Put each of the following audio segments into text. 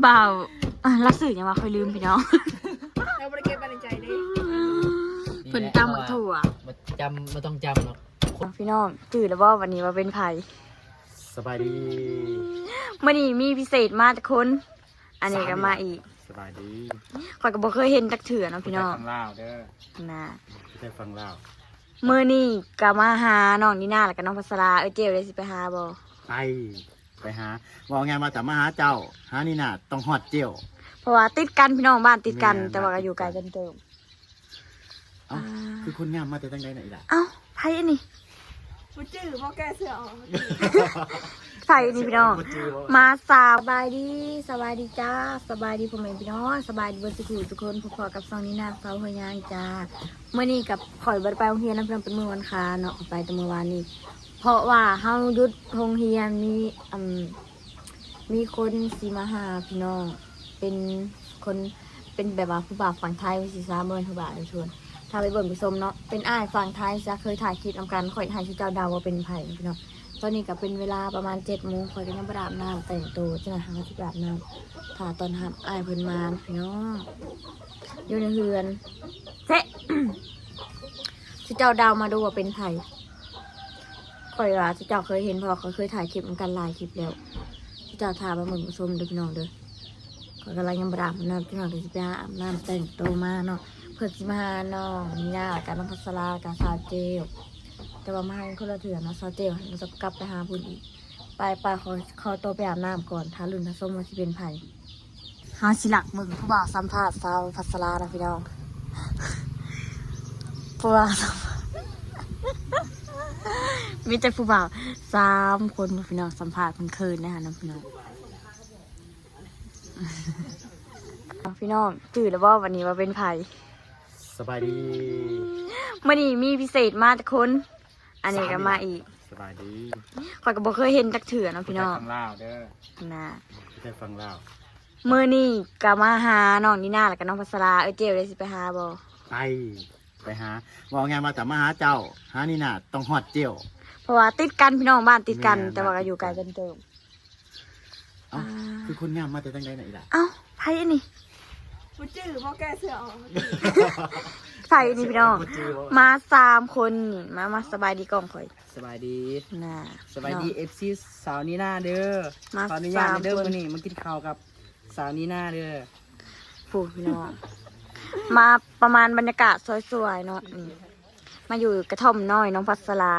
ບ່າວ ອ່າ ລາວຊື່ຫຍັງວະ ຂ້ອຍລືມພີ່ນ້ອງ. ລາວບໍ່ໄດ້ເກັບໄວ້ໃນໃຈເດ້. ເພິ່ນຕຳໝາກຖົ່ວ. ບໍ່ຈຳ ບໍ່ຕ້ອງຈຳດອກ. ພີ່ນ້ອງຈື່ແລ້ວບໍ່ ວັນນີ້ວ່າເປັນໃຜ? ສະບາຍດີ. ມື້ນີ້ມີພິເສດມາຈັກຄົນ? ອັນນີ້ກໍມາອີກ. ສະບາຍດີ. ຂ້ອຍກໍບໍ່ເຄີຍເຫັນຈັກເທື່ອເນາະພີ່ນ້ອງ. ຜູ້ໄທຝັ່ງລາວເດີ. ນະ ຜູ້ໄທຝັ່ງລາວ. ມື້ນີ້ກໍມາຫານ້ອງນີນາ ແລ້ວກໍນ້ອງພັດສະລາ. ເອີຍ ເຈວເດ ຊິໄປຫາບໍ່? ໄປ ໄປຫາ. ເວົ້າງ່າຍວ່າຈະມາຫາເຈົ້າ ຫານີນາ ຕ້ອງຮອດເຈວ. ເພາະວ່າຕິດກັນພີ່ນ້ອງ ບ້ານຕິດກັນ. ແມ່ນ ແຕ່ວ່າກໍຢູ່ໄກກັນເຕີບ. ເອົ້າ ອ່າ ຄືຄົນງາມມາແຕ່ທາງໃດນະອີ່ຫຼ້າ? ເອົ້າ ໃຜອັນນີ້? ບໍ່ຈື່ ບໍ່ແກ້ເສື້ອອອກ. ໃຜນີ້ພີ່ນ້ອງ? ມາສາວ ສະບາຍດີ ສະບາຍດີຈ້າ ສະບາຍດີພໍ່ແມ່ພີ່ນ້ອງ ສະບາຍດີເບິດສູ່ຜູ້ສູ່ຄົນ. ພົບພໍ້ກັບຊ່ອງນີນາ ສາວຫ້ວຍຍາງຈ້າ. ມື້ນີ້ກັບຂ້ອຍບໍ່ໄດ້ໄປໂຮງຮຽນນຳເພິ່ນ ເປັນມື້ວັນຄານເນາະ ຂ້ອຍໄປແຕ່ມື້ວານນີ້ ເພາະວ່າເຮົາຢຸດໂຮງຮຽນ ມີ ອືມ ມີຄົນຊິມາຫາພີ່ນ້ອງ ເປັນຄົນ ເປັນແບບວ່າຜູ້ບ່າວຝັ່ງໄທຊິຊະ ບໍ່ແມ່ນຜູ້ບ່າວເດີທຸກຄົນ. ຖ້າໄປເບິ່ງໄປຊົມເນາະ ເປັນອ້າຍຝັ່ງໄທຊະ ເຄີຍຖ່າຍຄລິບນຳກັນ. ຂ້ອຍໃຫ້ຊຸມເຈົ້າເດົາວ່າເປັນໃຜພີ່ນ້ອງ. ຕອນນີ້ກໍເປັນເວລາປະມານເຈັດໂມງ ຂ້ອຍກໍຍັງບໍ່ໄດ້ອາບນ້ຳແຕ່ງໂຕ ຈັ່ງໃດຫາຊິໄປອາບນ້ຳ ຖ້າຕອນຮັບອ້າຍເພິ່ນມາພີ່ນ້ອງ. ຢູ່ໃນເຮືອນ ເຊະ ຊຸມເຈົ້າເດົາມາດູວ່າເປັນໃຜ? ຂ້ອຍວ່າເຈົ້າເຄີຍເຫັນ ເພາະວ່າຂ້ອຍເຄີຍຖ່າຍຄລິບນຳກັນຫຼາຍຄລິບແລ້ວ. ເຈົ້າຖ້າມາເບິ່ງມາຊົມເດີພີ່ນ້ອງເດີ. ຂ້ອຍກຳລັງຍັງບໍ່ໄດ້ອາບນ້ຳ ຈັກໜ່ອຍກໍຊິໄປຫາອາບນ້ຳແຕ່ງໂຕມາເນາະ. ເພິ່ນຊິມາຫານ້ອງນິນາ ແລ້ວກະນ້ອງພັດສະລາ ແລ້ວກະສາວເຈວ. ແຕ່ວ່າມາຫາກັນຄົນລະເທື່ອເນາະ ສາວເຈວ ແລ້ວກໍກັບໄປຫາພຸ້ນອີກ. ໄປໆ ຂໍ ຂໍໂຕໄປອາບນ້ຳກ່ອນ ຖ້າລຸ້ນຖ້າຊົມວ່າຊິເປັນໃຜ. ເຮົາຊິລັກເບິ່ງຜູ້ບ່າວສຳພາດສາວພັດສະລານະພີ່ນ້ອງ. ຜູ້ບ່າວສຳພາດ ມີແຕ່ຜູ້ບ່າວສາມຄົນພີ່ນ້ອງ ສຳພາດເພິ່ນເຂີນນະຫັ້ນນະພີ່ນ້ອງ. ພີ່ນ້ອງຈື່ແລ້ວບໍ່ ວັນນີ້ວ່າເປັນໃຜ? ສະບາຍດີ. ມື້ນີ້ມີພິເສດມາຈັກຄົນ? ອັນນີ້ກໍມາອີກ. ສະບາຍດີ. ຂ້ອຍກໍບໍ່ເຄີຍເຫັນຈັກເທື່ອເນາະພີ່ນ້ອງ. ຜູ້ໄທຝັ່ງລາວເດີ. ນະ ຜູ້ໄທຝັ່ງລາວ. ມື້ນີ້ກໍມາຫານ້ອງນີນາ ແລ້ວກໍນ້ອງພັດສະລາ. ເອີຍ ເຈວເດ ຊິໄປຫາບໍ່? ໄປ ໄປຫາ. ເວົ້າງ່າຍວ່າຈະມາຫາເຈົ້າ ຫານີນາ ຕ້ອງຮອດເຈວ. ເພາະວ່າຕິດກັນພີ່ນ້ອງ ບ້ານຕິດກັນ. ແມ່ນ ແຕ່ວ່າກໍຢູ່ໄກກັນເຕີບ. ເອົ້າ ອ່າ ຄືຄົນງາມມາແຕ່ທາງໃດນະອີ່ຫຼ້າ? ເອົ້າ ໃຜອັນນີ້? ບໍ່ຈື່ ບໍ່ແກ້ເສື້ອອອກ. ໃຜນີ້ພີ່ນ້ອງ? ມາສາມຄົນນີ້ ມາ ມາສະບາຍດີກ້ອງຂ້ອຍ. ສະບາຍດີ. ນະ ສະບາຍດີ ເອັຟຊີ ສາວນີນາເດີ. ມາ ຂໍອະນຸຍາດເດີ ມື້ນີ້ມາກິນເຂົ້າກັບສາວນີນາເດີ. ຜູ້ພີ່ນ້ອງ ມາປະມານບັນຍາກາດສວຍໆເນາະ. ນີ້ ມາຢູ່ກະທ່ອມນ້ອຍນ້ອງພັດສະລາ.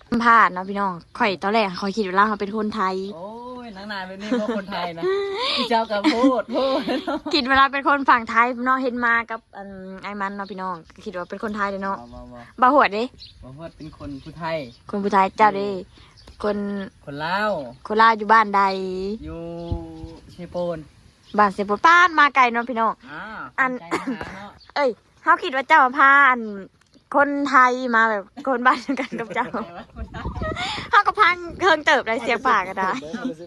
ສຳພາດເນາະພີ່ນ້ອງ. ຂ້ອຍຕອນແລກຂ້ອຍຄິດວ່າລາວເປັນຄົນໄທ. ໂອ້ຍ ນາງໜ້າແບບນີ້ບໍ່ຄົນໄທນະ. ເຈົ້າກໍໂພດ ໂພດ. ຄິດວ່າລາວເປັນຄົນຝັ່ງໄທເນາະ ເຫັນມາກັບ ອັນ ອ້າຍມັນເນາະພີ່ນ້ອງ ກໍຄິດວ່າເປັນຄົນໄທເດ້ເນາະ. ບໍ່ ບໍ່ ບໍ່ ບໍ່ຫວດເດ້. ບໍ່ຫວດເປັນຄົນຜູ້ໄທ. ຄົນຜູ້ໄທ. ເຈົ້າເດ້? ຄົນ ຄົນລາວ. ຄົນລາວຢູ່ບ້ານໃດ? ຢູ່ເຊໂປນ. ບ້ານເຊໂປນ. ປາດ ມາໄກເນາະພີ່ນ້ອງ. ອ່າ ອັນ ໄກມາຫາເນາະ. ເອີຍ ເຮົາຄິດວ່າເຈົ້າພາ ອັນ ຄົນໄທມາ ແບບຄົນບ້ານດຽວກັນກັບເຈົ້າ. ເຮົາກໍພັງເຄິ່ງເຕີບໄດ້ ສຽງປາກກໍໄດ້.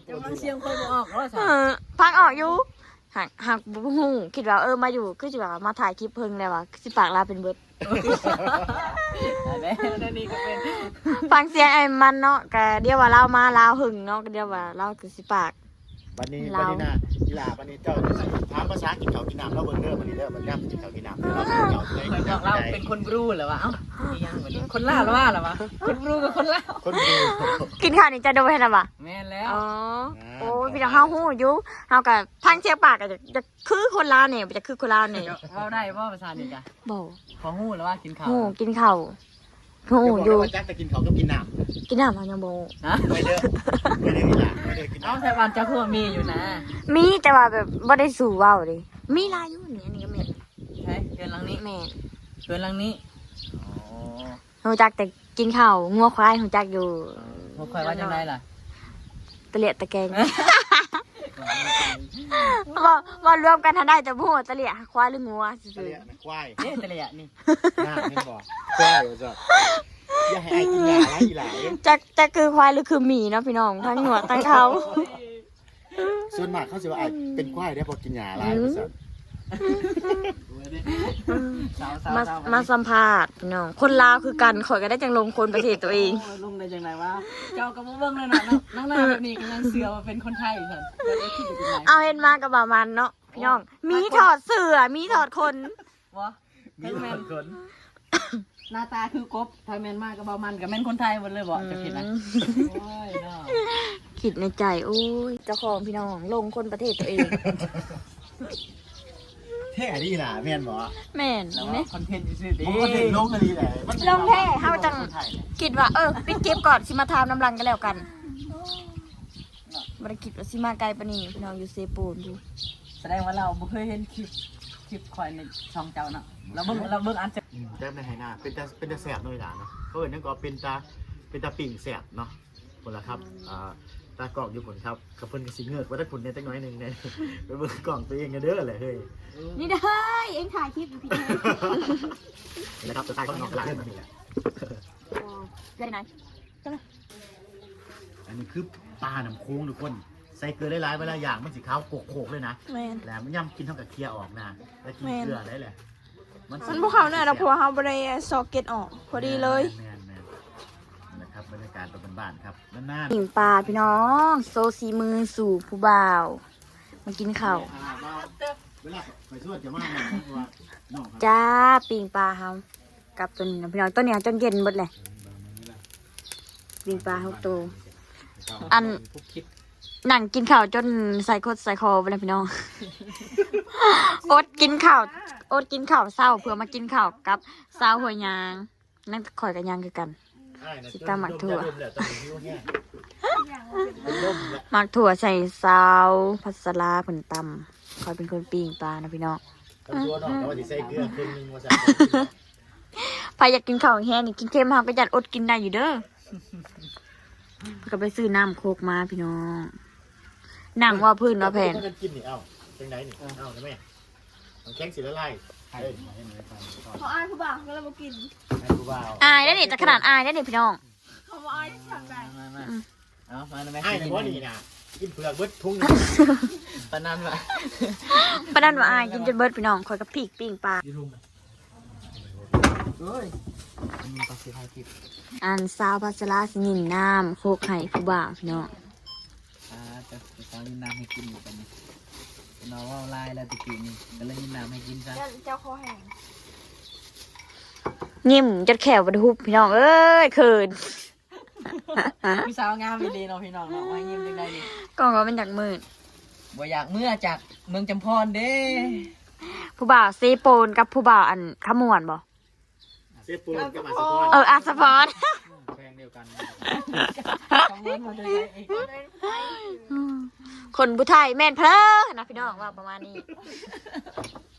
ແຕ່ວ່າສຽງຂ້ອຍບໍ່ອອກເນາະ. ເອີ ພັງອອກຢູ່. ຫາກ ຫາກບໍ່ຮູ້ ຄິດວ່າ ເອີ ມາຢູ່ ຄືຊິວ່າມາຖ່າຍຄລິບເພິ່ນແລ້ວວ່າ ຄືຊິປາກລາວເປັນເບິດ. ອັນນີ້ກໍເປັນ ຟັງສຽງໄອ້ມັນເນາະ ກະດຽວວ່າລາວມາ ລາວຫຶງເນາະ ກະດຽວວ່າລາວຄືຊິປາກ. ບັດນີ້ ລາວ ບັດນີ້ນະ ອີຫຼ້າ ບັດນີ້ເຈົ້າຊິຖາມພາສາກິນເຂົ້າກິນນ້ຳລາວເບິ່ງເດີ ບັດນີ້ເດີ ບັດຍາມກິນເຂົ້າກິນນ້ຳເດີ. ລາວເປັນຄົນບຣູແລ້ວວ່າ ເອົ້າ ອີຫຍັງບັດນີ້ ຄົນລາວລະວ່າລະວ່າ ຄົນບຣູກັບຄົນລາວ ຄົນບຣູ. ກິນເຂົ້ານີ້ຈະໂດຍຫັ້ນນະຫວາ? ແມ່ນແລ້ວ. ອໍ ອ່າ ໂອ້ຍ ພີ່ນ້ອງ ເຮົາຮູ້ຢູ່ ເຮົາກະຟັງສຽງປາກກະຢາກ ຢາກ ຄືຄົນລາວແດ່ ບໍ່ຈັກຄືຄົນລາວແດ່. ເຈົ້າເວົ້າໄດ້ບໍ່ພາສານີ້ກະ? ບໍ່. ພໍຮູ້ແລ້ວວ່າກິນເຂົ້າ? ຮູ້ ກິນເຂົ້າ ຮູ້ຢູ່. ຈັກແຕ່ກິນເຂົ້າກັບກິນນ້ຳ. ກິນນ້ຳເຮົາຍັງບໍ່ຮູ້. ຮະ? ໄປເດີ ໄປເດີອີ່ຫຼ້າ ໄປເດີກິນນ້ຳ. ເອົ້າ ແຖວບ້ານເຈົ້າຄືວ່າມີຢູ່ນະ? ມີ ແຕ່ວ່າແບບບໍ່ໄດ້ສູ່ເວົ້າເດ້. ມີຫຼາຍຢູ່ນີ້ ອັນນີ້ກໍແມ່ນ. ໃສ? ເຮືອນຫຼັງນີ້? ແມ່ນ. ເຮືອນຫຼັງນີ້? ອໍ. ຮູ້ຈັກແຕ່ກິນເຂົ້າ ງົວຄວາຍຮູ້ຈັກຢູ່. ງົວຄວາຍວ່າຈັ່ງໃດລະ? ຕະເລະຕະແກງ. ເວົ້າ ເວົ້າລວມກັນຫັ້ນໄດ້ ແຕ່ບໍ່ຮູ້ວ່າຕະເລະຄວາຍຫຼືງົວຊື່ໆ. ຕະເລະນະຄວາຍ. ເດ້ ຕະເລະນີ້. ນະ ເຫັນບໍ່? ຄວາຍວ່າຊັ້ນ. ຢ່າໃຫ້ອ້າຍກິນຫຍ້າຫຼາຍອີ່ຫຼ້າເອີຍ. ຈັກ ຈັກຄືຄວາຍຫຼືຄືໝີເນາະພີ່ນ້ອງ ທັງໜວດທັງເຂົາ. ສ່ວນມາກເຂົາຊິວ່າ ອ້າຍເປັນຄວາຍເດ້ ເພາະກິນຫຍ້າຫຼາຍ ອືມ ວ່າຊັ້ນ. ສາວໆ ມາ ມາສຳພາດພີ່ນ້ອງ ຄົນລາວຄືກັນ ຂ້ອຍກໍໄດ້ຈັ່ງລົງຄົນປະເທດຕົວເອງ ໂອ້ຍ ລົງໄດ້ຈັ່ງໃດວະ ເຈົ້າກໍບໍ່ເບິ່ງເລີຍເນາະ ນ້ອງໜ້າແບບນີ້ກໍຍັງເຊື່ອວ່າເປັນຄົນໄທຊັ້ນ ເຈົ້າເຈົ້າຄິດເປັນຈັ່ງໃດ ເອົາເຮັດມາກໍປະມານເນາະ ພີ່ນ້ອງ ມີຖອດເສື້ອ ມີຖອດຂົນ ບໍ່ ມີຖອດຂົນ ໜ້າຕາຄືກົບ ຖ້າແມ່ນມາກັບເບົາມັນກໍແມ່ນຄົນໄທໝົດເລີຍບໍ ເຈົ້າຄິດນະ ໂອ້ຍເນາະ ຄິດໃນໃຈ ໂອ້ຍ ເຈົ້າຂອງພີ່ນ້ອງລົງຄົນປະເທດຕົວເອງ ແທ້ດີລະ ແມ່ນບໍ່ ແມ່ນ ລະວ່າເດ້ ຄອນເທັນຊື່ໆເດ້ ບໍ່ ຄອນເທັນລົງອີ່ຫຼີແຫຼະ ມັນລົງແທ້ ເຮົາຈັ່ງຄິດວ່າ ເອີ ປິດຄລິບກ່ອນ ຊິມາຖາມນຳຫຼັງກັນແລ້ວກັນ ບໍ່ໄດ້ຄິດວ່າຊິມາໄກປານນີ້ ພີ່ນ້ອງຢູ່ເຊໂປນພຸ້ນ ສະແດງວ່າລາວບໍ່ເຄີຍເຫັນຄລິບ ຄລິບຂ້ອຍໃນຊ່ອງເຈົ້າເນາະ ລາວເບິ່ງ ລາວເບິ່ງອັນ ອືມ ແຕ່ໃນໄຫນາ ເປັນຕາ ເປັນຕາແຊບເນາະ ອີ່ຫຼ້າເນາະ ເຂົາເອີ້ນຫຍັງກໍ ເປັນຕາ ເປັນຕາປີ້ງແຊບເນາະ ພຸ້ນລະຄັບ ອ່າ ຕາກ້ອງຢູ່ພຸ້ນຄັບ ເຂົາເພິ່ນກໍຊິເງີກວ່າແຕ່ພຸ້ນແດ່ຈັກໜ້ອຍໜຶ່ງແດ່ ໄປເບິ່ງກ້ອງຕົວເອງແດ່ເດີແຫຼະເຮີ້ຍ ນີ້ເດີເຮີ້ຍ ເອງຖ່າຍຄລິບຢູ່ພີ້ເດີ ນີ້ລະຄັບ ສຸດທ້າຍກໍນ້ອງຕະຫຼາດເລີຍນີ້ແຫຼະ ເອີ ເປັນຈັ່ງໃດ ອັນນີ້ຄືປານ້ຳໂຂງທຸກຄົນ ໃສ່ເກືອຫຼາຍໆ ເວລາຍ່າງມັນຊິຂາວໂຄກໆເລີຍນະ ແມ່ນ ແລ້ວຍາມກິນເຮົາກໍເຄຍອອກນະ ແລ້ວກິນເກືອໄດ້ແຫຼະ ມັນ ມັນບໍ່ເຂົ້າເນື້ອດອກ ເພາະວ່າເຮົາບໍ່ໄດ້ຊອກເກັດອອກ ພໍດີເລີຍ ແມ່ນໆ ແມ່ນໆ ນີ້ລະຄັບ ບັນຍາກາດແບບບ້ານໆ ຄັບ ນານໆ ປີ້ງປາພີ່ນ້ອງ ໂຊສີມືສູ່ຜູ້ບ່າວ ມາກິນເຂົ້າ ເວລາຂ້ອຍຊວນຈະມາ ເພາະວ່ານ້ອງ ຈ້າ ປີ້ງປາເຮົາ ກັບຕົວນີ້ນະພີ່ນ້ອງ ຕົວນີ້ຈົນເຢັນເບິດແຫຼະ ປີ້ງປາຫົກໂຕ ອັນ ນັ່ງກິນເຂົ້າຈົນໃສ່ຄົດໃສ່ຄໍໄປແລ້ວພີ່ນ້ອງ ອົດກິນເຂົ້າ ອົດກິນເຂົ້າເຊົ້າ ເພື່ອມາກິນເຂົ້າກັບສາວຫ້ວຍຍາງ ນັ້ນຂ້ອຍກໍຍ່າງຄືກັນ ຊິຕຳໝາກຖົ່ວ ໝາກຖົ່ວໃສ່ສາວພັດສະລາເພິ່ນຕຳ ຂ້ອຍເປັນຄົນປີ້ງປານະພີ່ນ້ອງ ຕຳຖົ່ວເນາະ ແຕ່ວ່າຊິໃສ່ເກືອເຄິ່ງໜຶ່ງວ່າຊັ້ນ ໃຜຢາກກິນເຂົ້າແຮງນີ້ ກິນເຄັມ ເຮົາກໍຢ້ານອົດກິນໄດ້ຢູ່ເດີ ເພິ່ນກໍໄປຊື້ນ້ຳໂຄກມາພີ່ນ້ອງ ນັ່ງເວົ້າພື້ນເວົ້າແຜ່ນ ເພິ່ນກິນນີ້ ເອົ້າ ຈັ່ງໃດນີ້ ເອົ້າ ແມ່ ນ້ຳແຂງຊິລະລາຍ ເອີ ເຂົາອາຍຜູ້ບ່າວ ເຂົາກໍເລີຍບໍ່ກິນ ອາຍຜູ້ບ່າວ ອາຍໄດ໋ນີ້ ຈະຂະໜາດອາຍໄດ໋ນີ້ພີ່ນ້ອງ ເຂົາບໍ່ອາຍຈັກສ່ຳໃດ ມາໆ ເອົາມານຳແມ່ ອ້າຍນີ້ບໍ່ນີ້ນະ ກິນເຜືອກເບິດທຸງ ປານນັ້ນວ່າ ປານນັ້ນວ່າອ້າຍກິນຈົນເບິດພີ່ນ້ອງ ຂ້ອຍກໍພີກປີ້ງປາ ເອີຍ ອັນນີ້ກໍຊິຖ່າຍຄລິບ ອັນສາວພັດສະລາຊິຍິນນ້ຳໂຄກໃຫ້ຜູ້ບ່າວພີ່ນ້ອງ ອ່າ ເຈົ້າ ເຈົ້າຍິນນ້ຳໃຫ້ກິນຢູ່ປານນີ້ ເນາະ ເວົ້າຫຼາຍແລ້ວຕະກີ້ນີ້ ກໍເລີຍຍິນນ້ຳໃຫ້ກິນຊະ ເຈົ້າ ເຈົ້າຄໍແຫ້ງ ຍິ້ມຈົນແຂ້ວບໍ່ໄດ້ຫຸບ ພີ່ນ້ອງເອີຍ ເຂີນ ຜູ້ສາວງາມອີ່ຫຼີເນາະພີ່ນ້ອງເນາະ ວ່າຍິ້ມຈັ່ງໃດນີ້ ກ້ອງວ່າມັນຢາກມືດ ບໍ່ຢາກເມືອຈາກເມືອງຈຳພອນເດ້ ຜູ້ບ່າວເຊໂປນກັບຜູ້ບ່າວອັນຄຳມ່ວນບໍ່ ເຊໂປນກັບອັດສະພອນ ເອີ ອັດສະພອນ ແຂວງດຽວກັນ ຄຳມ່ວນມາແຕ່ໃສອີກ ຄົນຜູ້ໄທແມ່ນເພີນນະພີ່ນ້ອງ ເວົ້າປະມານນີ້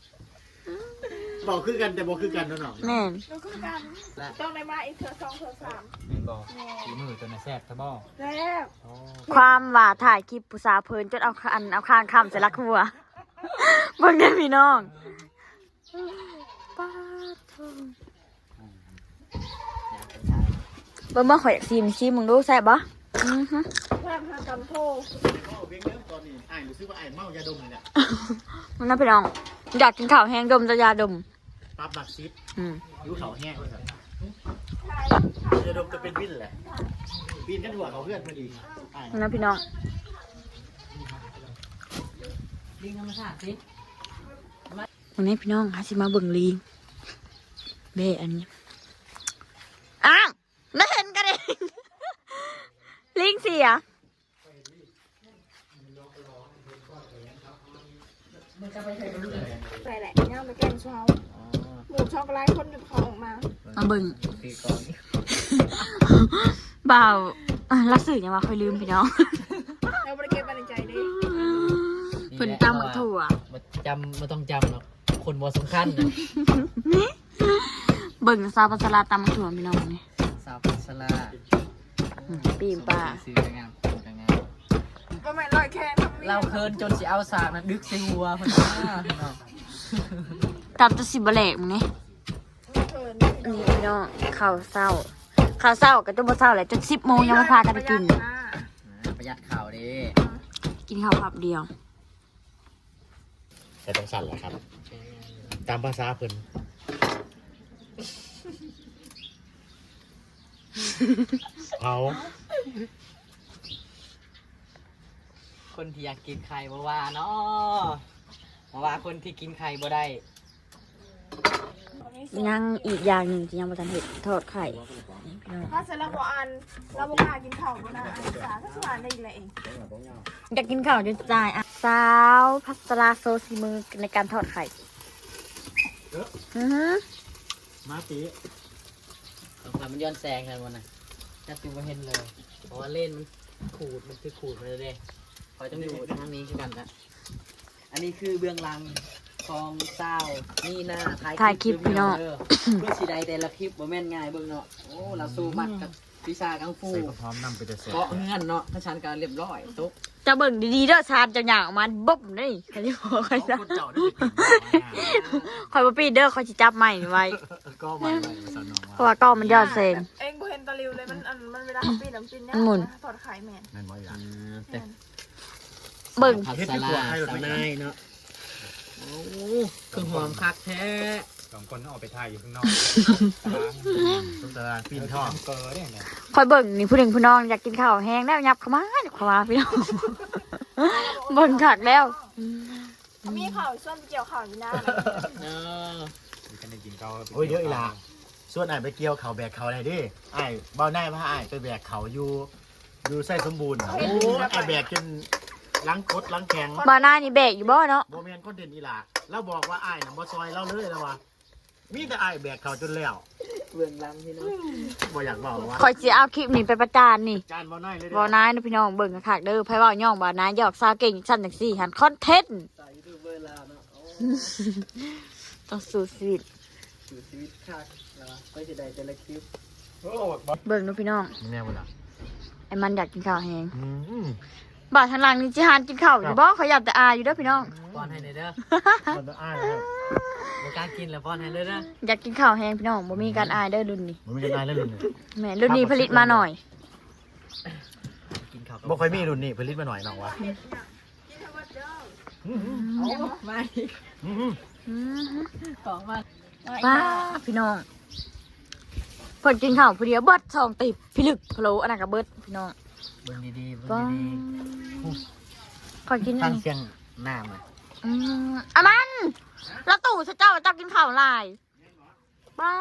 ເວົ້າຄືກັນແຕ່ບໍ່ຄືກັນເນາະ ແມ່ນ ບໍ່ຄືກັນ ຕ້ອງໄດ້ມາອີກເທື່ອສອງເທື່ອສາມ ແມ່ນບໍ່ ແມ່ນ ຝີມືຕົວນັ້ນແຊບແທ້ບໍ່ ແຊບ ຄວາມວ່າຖ່າຍຄລິບຜູ້ສາວເພີນຈົນເອົາ ອັນ ເອົາຄາງຄ້ຳໃສ່ຫຼັກຫົວ ເບິ່ງເດີພີ່ນ້ອງ ປາດໂທ້ ເບິ່ງ ເບິ່ງ ຂ້ອຍຢາກຊີມ ຊີມເບິ່ງດູ ແຊບບໍ່? ອືຮຶ ແຊບຫາກຳໂທ ເວົ້າເພງເດີ ຕອນນີ້ອ້າຍຮູ້ສຶກວ່າອ້າຍເມົາຢາດົມນີ້ແຫຼະ ມັນນະພີ່ນ້ອງ ຢາກກິນເຂົ້າແຮງດົມແຕ່ຢາດົມ ປັບຫຼັກສິບ ອືມ ຫິວເຂົ້າແຮງວ່າຊັ້ນ ຢາດົມຈະເປັນວິນແຫຼະ ປີນກັນທົ່ວເຂົ້າເຮືອນເພິ່ນອີກ ອ້າຍ ມັນນະພີ່ນ້ອງ ລີງທຳມະຊາດຕິ ວັນນີ້ພີ່ນ້ອງ ເຮົາຊິມາເບິ່ງລີງ ເບ້ ອັນນີ້ ອ້າວ ໄດ້ເຫັນກັນເອງ ລີງເສຍ ໄປແຫຼະ ຍ່າງໄປແກ້ງຊາວ ໝູ່ຊອກຫຼາຍຄົນຈົນເຂົາອອກມາ ມາເບິ່ງ ບ່າວ ອ່າ ລາວຊື່ຫຍັງວະ ຂ້ອຍລືມພີ່ນ້ອງ ເຮົາບໍ່ໄດ້ເກັບໄວ້ໃນໃຈເດ້ ເພິ່ນຕຳໝາກຖົ່ວ ບໍ່ຈຳ ບໍ່ຕ້ອງຈຳດອກ ຄົນບໍ່ສຳຄັນນະ ເບິ່ງສາວພັດສະລາຕຳໝາກຖົ່ວພີ່ນ້ອງນີ້ ສາວພັດສະລາ ອືມ ປີ້ງປາ ຊື່ກໍງາມ ຊື່ກໍງາມ ບໍ່ແມ່ນລອຍແຄນ ລາວເຂີນຈົນຊິເອົາສາກນັ້ນດຶກໃສ່ຫົວເພິ່ນນະ ພີ່ນ້ອງ ຕຳຈົນຊິບໍ່ແຫຼກມື້ນີ້ ນີ້ພີ່ນ້ອງ ເຂົ້າເຊົ້າ ເຂົ້າເຊົ້າກໍຈົນບໍ່ເຊົ້າແຫຼະ ຈົນສິບໂມງຍັງບໍ່ພາກັນໄດ້ກິນ ປະຢັດເຂົ້າເດ້ ກິນເຂົ້າພັບດຽວ ກໍຈັ່ງຊັ້ນແຫຼະຄັບ ຕາມພາສາເພິ່ນ ເອົາ ຄົນທີ່ຢາກກິນໄຂ່ບໍ່ວ່າເນາະ ບໍ່ວ່າຄົນທີ່ກິນໄຂ່ບໍ່ໄດ້. ຍັງອີກຢ່າງໜຶ່ງທີ່ຍັງບໍ່ທັນເຮັດ ທອດໄຂ່ ພາສາລາວບໍ່ອ່ານ ລາວບໍ່ກ້າກິນເຂົ້າ ບໍ່ໜ້າອາຍສາ ພາສາລາວໄດ້ອີກແລ້ວເອງ ຢາກກິນເຂົ້າຈົນຕາຍ. ອ່ະ ສາວພັດສະລາໂຊສີມືໃນການທອດໄຂ່ ອືຮຶ ມາຕິ ຂອງຂ້ອຍມັນຍ້ອນແສງຫັ້ນບໍ່ນະ ແທບຊິບໍ່ເຫັນເລີຍ ເພາະວ່າເລນມັນຂູດ ມັນຖືກຂູດມາເລີຍເດ້ ຂ້ອຍຕ້ອງຢູ່ທາງນີ້ຄືກັນລະ. ອັນນີ້ຄືເບື້ອງຫຼັງຂອງສາວນີນາ ຖ່າຍ ຖ່າຍຄລິບພີ່ນ້ອງ ເພື່ອຊິໄດ້ແຕ່ລະຄລິບ ບໍ່ແມ່ນງ່າຍເບິ່ງເນາະ. ໂອ້ ລາວໂຊມັດກັບວິຊາກັງຟູ ໃສ່ກະຫອມນຳ ເປັນຕາແຊບ ເກາະເຮືອນເນາະ ຄັນຊັ້ນກໍລຽບຮ້ອຍ ຕົກ. ເຈົ້າເບິ່ງດີໆເດີ ຊານເຈົ້າຍ່າງອອກມາບຶ້ມເດ້ ຄັນຊິບອກຂ້ອຍ ເຈົ້າໄດ້ໄປປີນ ຂ້ອຍບໍ່ປີນເດີ ຂ້ອຍຊິຈັບໄມ້ນີ້ໄວ້ ກໍໄມ້ໄວ້ວ່າຊັ້ນເນາະ ເພາະວ່າກ້ອງມັນຍ້ອນແສງ. ເອງບໍ່ເຫັນຕາລິວເລີຍ ມັນ ອັນ ມັນເວລາເຮົາປີນ ມັນປີນຍາກ ມັນໝຸນ ທອດໄຂ່ແມ່ນ ແມ່ນບໍ່ອີ່ຫຼ້າ? ອືມ ແມ່ນ ເບິ່ງ ຜັດສາລາ ສາວນາຍເນາະ ໂອ້ ຄືຫອມຄັກແທ້ ສອງຄົນອອກໄປຖ່າຍຢູ່ຂ້າງນອກ ສົງສານປີນທອງ ຂ້ອຍເບິ່ງນີ້ ຜູ້ໜຶ່ງຜູ້ນ້ອງຢາກກິນເຂົ້າແຮງແລ້ວ ຫຍັບເຂົ້າມາ ຫຍັບເຂົ້າມາພີ່ນ້ອງ ເບິ່ງຄັກແລ້ວ ມີເຂົ້າຊວນໄປກ່ຽວເຂົ້າຢູ່ນາ ເອີ ມີແຕ່ໄດ້ກິນເຂົ້າ ໂອ້ຍ ດຽວອີ່ຫຼ້າ ຊວນອ້າຍໄປກ່ຽວເຂົ້າແບກເຂົ້າໄດ້ເດ້ ອ້າຍ ບ່າວນາຍພາອ້າຍໄປແບກເຂົ້າຢູ່ ຢູ່ໄຊສົມບູນ ໂອ້ຍ ອ້າຍແບກຈົນຫຼັງກົດຫຼັງແຂງ. ບ່າວນາຍນີ້ແບກຢູ່ບໍ່ເນາະ? ບໍ່ແມ່ນ ຄອນເທັນອີ່ຫຼ້າ ລາວບອກວ່າອ້າຍນະບໍ່ຊ່ອຍລາວເລີຍ ລາວວ່າ ມີແຕ່ອ້າຍແບກເຂົ້າຈົນແລ້ວ ເບື້ອງຫຼັງພີ່ນ້ອງ ບໍ່ຢາກເວົ້າວ່າ ຂ້ອຍຊິເອົາຄລິບນີ້ໄປປະຈານນີ້ ປະຈານບ່າວນາຍເລີຍເດ້ ບ່າວນາຍນະພີ່ນ້ອງ ເບິ່ງຄັກໆເດີ ໃຜເວົ້າຍ້ອງບ່າວນາຍຢອກສາວເກັ່ງຊັ້ນຈັ່ງຊີ້ຫັ້ນ ຄອນເທັນ ສາຍຢູທູບເບີລາວເນາະ ໂອ້ ຕ້ອງສູ້ຊີວິດ ສູ້ຊີວິດຄັກ ແລ້ວຂ້ອຍຊິໄດ້ແຕ່ລະຄລິບ ໂອ້ ເບິ່ງດູພີ່ນ້ອງ ແມ່ນບໍ່ລະ ໄອ້ມັນຢາກກິນເຂົ້າແຮງ ອືມ ບ່າວທາງຫຼັງນີ້ຊິຫານກິນເຂົ້າຢູ່ບໍ່? ຂ້ອຍຢ້ານແຕ່ອາຍຢູ່ເດີພີ່ນ້ອງ ປ້ອນໃຫ້ແດ່ເດີ ຢ້ານແຕ່ອາຍເດີ ບໍ່ກ້າກິນແລ້ວ ປ້ອນໃຫ້ເດີ ເດີ ຢາກກິນເຂົ້າແຮງພີ່ນ້ອງ ບໍ່ມີການອາຍເດີລຸ້ນນີ້ ບໍ່ມີການອາຍເດີລຸ້ນນີ້ ແມ່ນ ລຸ້ນນີ້ຜະລິດມາໜ້ອຍ ກິນເຂົ້າ ບໍ່ຄ່ອຍມີລຸ້ນນີ້ຜະລິດມາໜ້ອຍນ້ອງວ່າ ອືມ ອືມ ເອົາມາອີກ ອືມ ອືມ ອືມ ຂອງມາ ປ້າ ພີ່ນ້ອງ ເພິ່ນກິນເຂົ້າຜູ້ດຽວເບິດສອງຕິບ ພິລຶກພະໂລ ອັນນັ້ນກໍເບິດພີ່ນ້ອງ ເບິ່ງດີໆ ເບິ່ງດີໆ ຂ້ອຍກິນອັນນີ້ ຟັງສຽງນ້ຳ ອືມ ອາມັນ ລາວຕູ້ໃສ່ເຈົ້າ ເຈົ້າກິນເຂົ້າຫຼາຍ ປ້າ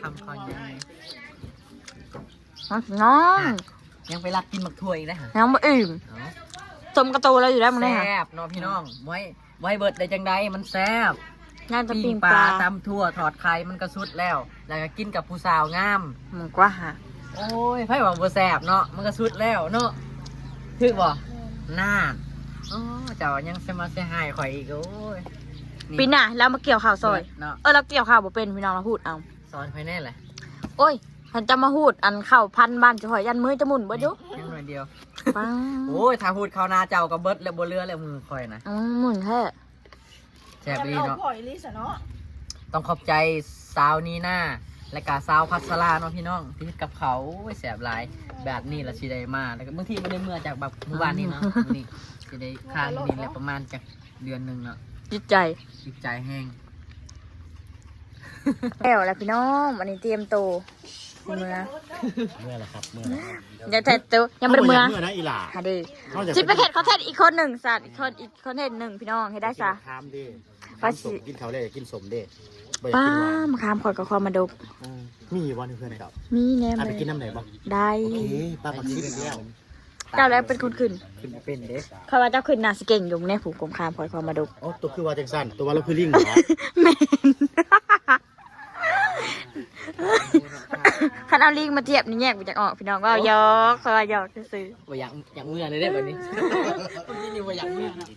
ຄຳເຂົາໃຫຍ່ ນ້ອງ ຍັງໄປລັກກິນໝາກຖົ່ວອີກເດ້ ຍັງບໍ່ອີ່ມ ເອົ້າ ສົມກັບໂຕລາວຢູ່ແລ້ວມື້ນີ້ ແຊບເນາະພີ່ນ້ອງ ບໍ່ໃຫ້ ບໍ່ໃຫ້ເບິດໄດ້ຈັ່ງໃດ ມັນແຊບ ຍ່າງແຕ່ປີ້ງປາ ປີ້ງປາ ຕຳຖົ່ວ ທອດໄຂ່ ມັນກໍສຸດແລ້ວ ແລ້ວກໍກິນກັບຜູ້ສາວງາມ ມັນກວ່າຫາ ໂອ້ຍ ໃຜວ່າບໍ່ແຊບເນາະ ມັນກໍສຸດແລ້ວເນາະ ຖືກບໍ່? ນັ້ນ ໂອ້ ເຈົ້າຍັງຊິມາເສຍຫາຍຂ້ອຍອີກ ໂອ້ຍ ປີໜ້າລາວມາກ່ຽວເຂົ້າຊ່ອຍ ເນາະ ເອີ ລາວກ່ຽວເຂົ້າບໍ່ເປັນ ພີ່ນ້ອງ ລາວຮູດເອົາ ສອນຂ້ອຍແດ່ແຫຼະ ໂອ້ຍ ຄັນຈະມາຮູດອັນເຂົ້າພັນບ້ານເຈົ້າຂ້ອຍ ຢ້ານມືຈະໝຸ່ນເບິດຢູ່ ຍັງໜ້ອຍດຽວ ປ້າ ໂອ້ຍ ຖ້າຮູດເຂົ້ານາເຈົ້າກໍເບິດແລ້ວ ບໍ່ເຫຼືອແລ້ວມືຂ້ອຍນະ ອືມ ໝຸ່ນແທ້ ແຊບອີ່ຫຼີເນາະ ພໍອີ່ຫຼີຊະເນາະ ຕ້ອງຂອບໃຈສາວນີນາ ແລະກະສາວພັດສະລາເນາະພີ່ນ້ອງ ທີ່ເຮັດກັບເຂົ້າ ໂອ້ຍ ແຊບຫຼາຍ ແບບນີ້ລະຊິໄດ້ມາ ແລ້ວກໍບາງທີບໍ່ໄດ້ເມືອຈາກແບບໝູ່ບ້ານນີ້ເນາະ ອືມ ມື້ນີ້ຊິໄດ້ຄ້າງຢູ່ນີ້ແຫຼະ ປະມານຈັກເດືອນໜຶ່ງເນາະ ຕິດໃຈ ຕິດໃຈແຮງ ແລ້ວລະພີ່ນ້ອງ ອັນນີ້ຕຽມໂຕ ເມືອ ເມືອລະຄັບ ເມືອລະ ຢ່າແທດໂຕ ຍັງບໍ່ໄດ້ເມືອ ເມືອນະອີ່ຫຼ້າ ຫາເດ້ ຊິໄປເຮັດຄອນເທັນອີກຄົນໜຶ່ງຊັ້ນ ອີກຄົນ ອີກຄອນເທັນໜຶ່ງພີ່ນ້ອງ ເຮັດໄດ້ຊະ ຖາມເດ້ ວ່າຊິ ກິນເຂົ້າແລ້ວຢາກກິນສົ້ມເດ້ ບໍ່ຢາກກິນຫວານ ປ້າ ມະຂາມຂ້ອຍກໍຄວາມມາດົກ ເອີ ມີຢູ່ບໍ່ໃນເຮືອນເຈົ້າ? ມີແນ່ ອ່ະ ໄປກິນນຳໄດ້ບໍ່? ໄດ້ ໂອເຄ ປ້າ ບັກຊິບແລ້ວ ເຈົ້າແລ້ວເປັນຄົນຂຶ້ນ ຂຶ້ນບໍ່ເປັນເດ້ ຂ້ອຍວ່າເຈົ້າຂຶ້ນໜ້າຊິເກັ່ງຢູ່ ແນ່ຜູ້ກົມຂາມຂ້ອຍຄວາມມາດົກ ໂອ້ ໂຕຄືວ່າຈັ່ງຊັ້ນ ໂຕວ່າລາວຄືລິງເນາະ ແມ່ນ ຄັນເອົາລິງມາທຽບນີ້ແຍກບໍ່ຈັກອອກ ພີ່ນ້ອງ ເວົ້າຫຍອກ ຂ້ອຍວ່າຫຍອກຊື່ໆ ບໍ່ຢາກ ຢາກເມືອເລີຍເດ້ບັດນີ້ ມື້ກີ້ນີ້ບໍ່ຢາກເມືອເນາະ